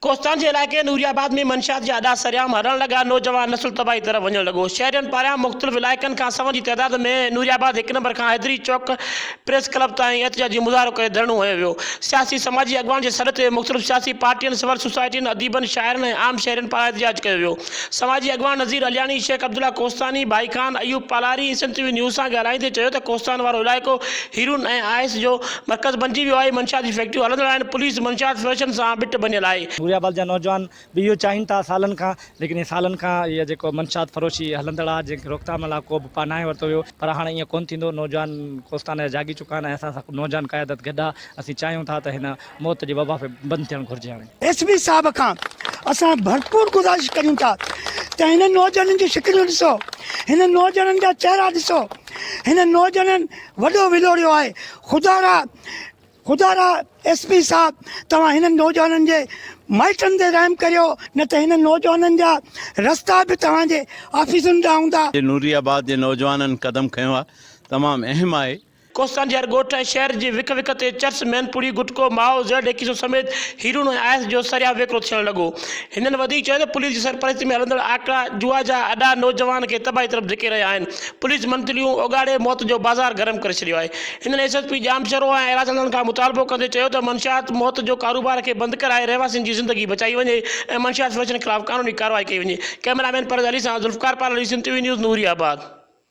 ڪوستان جي علائقي نوري آباد ۾ منشيات جا اڏا سرعام هلڻ لڳا، نوجوان نسل تباهي طرف وڃڻ لڳو، شهرين پاران مختلف علائقن کان سون جي تعداد ۾ نوري آباد هڪ نمبر کان حيدري چوڪ پريس ڪلب تائين احتجاجي مظاهرو ڪري ڌرڻو هنيو ويو، سياسي سماجي اڳواڻن جي سڏ تي مختلف سياسي پارٽين، سول سوسائٽين، اديبن، شاعرن ۽ عام شهرين پاران احتجاج ڪيو ويو، سماجي اڳواڻ نذير علياڻي، شيخ عبدالله ڪوستاني، ڀائي خان، ايوب پالاري سنڌ ٽي وي نيوز سان ڳالهائيندي چيو ته ڪوستان وارو علائقو هيرون ۽ آئس جو مرڪز بنجي ويو آهي، منشيات جون فيڪٽريون هلندڙ آهن، پوليس منشيات فروشن سان ٻٽ بنيل آهي. نوري آباد جا نوجوان به اهو چاهين ٿا سالن کان ليڪن اهي سالن کان اهي جيڪو منشيات فروشي هلندڙ آهي جنهن کي روڪٿام لاء ڪو به اپاء ناهي ورتو ويو پر هاڻي ائين ڪونه ٿيندو نوجوان ڪوستان جا جاڳي چڪا آهن ۽ اسان سان نوجوان قيادت گڏ آهي اسين چاهيون ٿا ته هن موت جي وبا بند ٿيڻ گهرجي هاڻي. ايس پي صاحب کان اسان ڀرپور گذارش ڪريون ٿا ته هنن نوجوانن جون شڪليون ڏسو، هنن نوجوانن جا چهرا ڏسو، هنن نوجوانن وڏو ولوڙيو آهي، خدارا خدارا ايس پي صاحب توهان هنن نوجوانن جي مائٽن تي رحم ڪريو نه ته هنن نوجوانن جا رستا به توهان جي آفيسن ڏانهن هوندا. نوري آباد جي نوجوانن قدم کنيو آهي تمام اهم آهي. ڪوستان جي هر ڳوٺ ۽ شهر جي وک وک تي چرس، مين پڙي، گٽڪو، مائو، زيڊ ايڪيسو سميت هيرون ۽ آئس جو سرياب ويڪرو ٿيڻ لڳو. هنن وڌيڪ چيو ته پوليس جي سرپرستي ۾ هلندڙ آڪڙا جوا جا اڏا نوجوان کي تباهي طرف ڌڪي رهيا آهن. پوليس منٿليون اوڳاڙي موت جو بازار گرم ڪري ڇڏيو آهي. هنن ايس ايس پي ڄامشورو ۽ اعليٰ کان مطالبو ڪندي چيو ته منشيات موت جو ڪاروبار کي بند ڪرائي رهواسين جي زندگي بچائي وڃي ۽ منشيات فروشن خلاف قانوني ڪارروائي ڪئي وڃي. ڪئميرا مين پرز علي سان Zulfiqar Palri, Sindh T V news, Nooriabad.